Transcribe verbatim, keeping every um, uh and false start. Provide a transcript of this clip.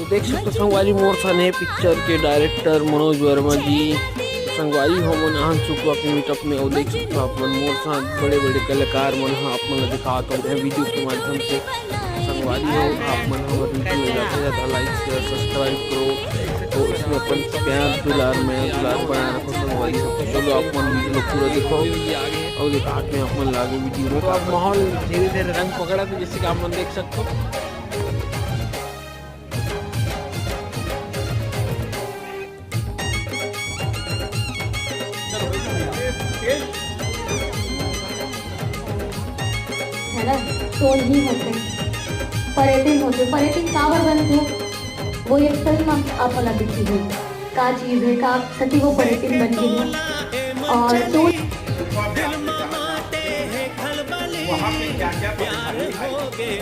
तो देख सकते हो संगवारी, मोर साथ हे पिक्चर के डायरेक्टर मनोज वर्मा जी। तो संगवारी हो, मन आन चुका अपने मीटअप में, और देख सकते हो आप मन मोर साथ बड़े बड़े कलाकार मन ह आप मन ला दिखात हो वीडियो के माध्यम से। संगवारी हो, आप मन हमर वीडियो ला ज्यादा से ज्यादा लाइक, शेयर, सब्सक्राइब करो, तो इसमें अपन प्यार दुलार, मया दुलार बनाए रखो संगवारी हो। तो चलो आप मन वीडियो ला पूरा देखो, और दिखात में आप मन ला आगे वीडियो में। तो अब माहौल धीरे धीरे रंग पकड़ा, तो जैसे कि आप मन देख सकते हो। है ना, तो नहीं होते, पर्यटन होते। पर्यटन काबर बनते? वो एक फिल्म आप वाला दिखी हुई, का चीज है, का सती वो पर्यटन बन गई है। और तो वहाँ पे क्या क्या परेशानी आई?